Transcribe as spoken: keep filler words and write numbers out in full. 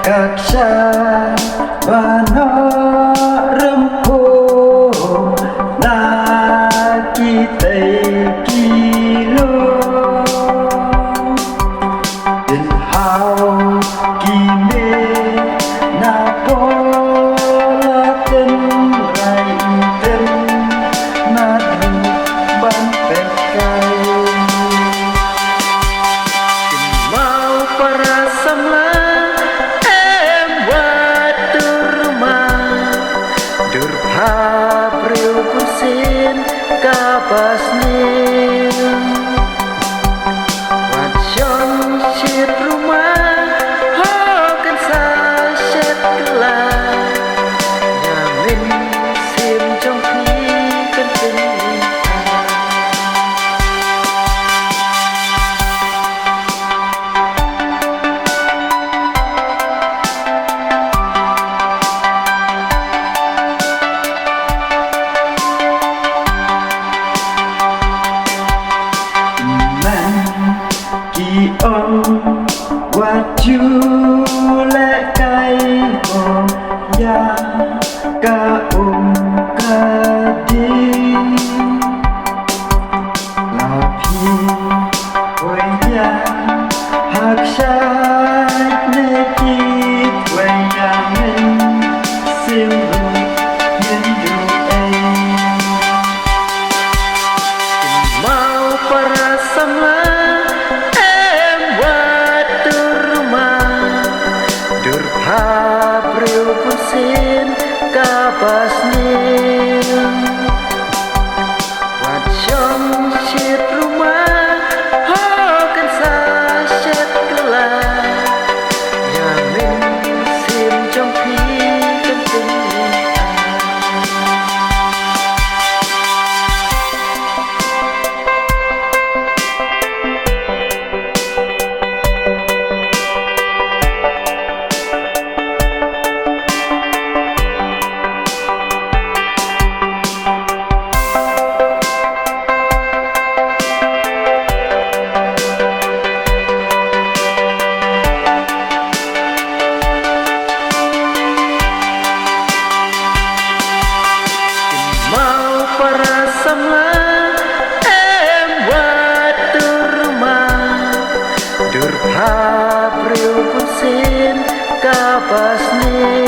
Ka kshaid ba noh rympuh na kitei ki lum. Dynhaw ki mei na bor la tynrai tynrai na dru ban pynkai. Kynmaw para samla, em wat dur ma, dur bha briew bunsien kaba sniew. Wat shong shet ruma, ho kan sa shet kylla. Ïa mynsiem jong phi kan pynlong. Men ki ong wat ju lehkai ho ïa ka um ka ding. La phi poi ïa ha kshaid ne ki poi ïa mynsiem ruh ym ju ei. Kynmaw para samla, em wat dur ma, dur bha briew bunsien kaba sniew. Wat shong shet ruma, ho kan sa shet kylla. Ïa mynsiem jong phi kan pynlong. Kynmaw para samla, em wat dur ma, dur bha briew bunsien kaba sniew.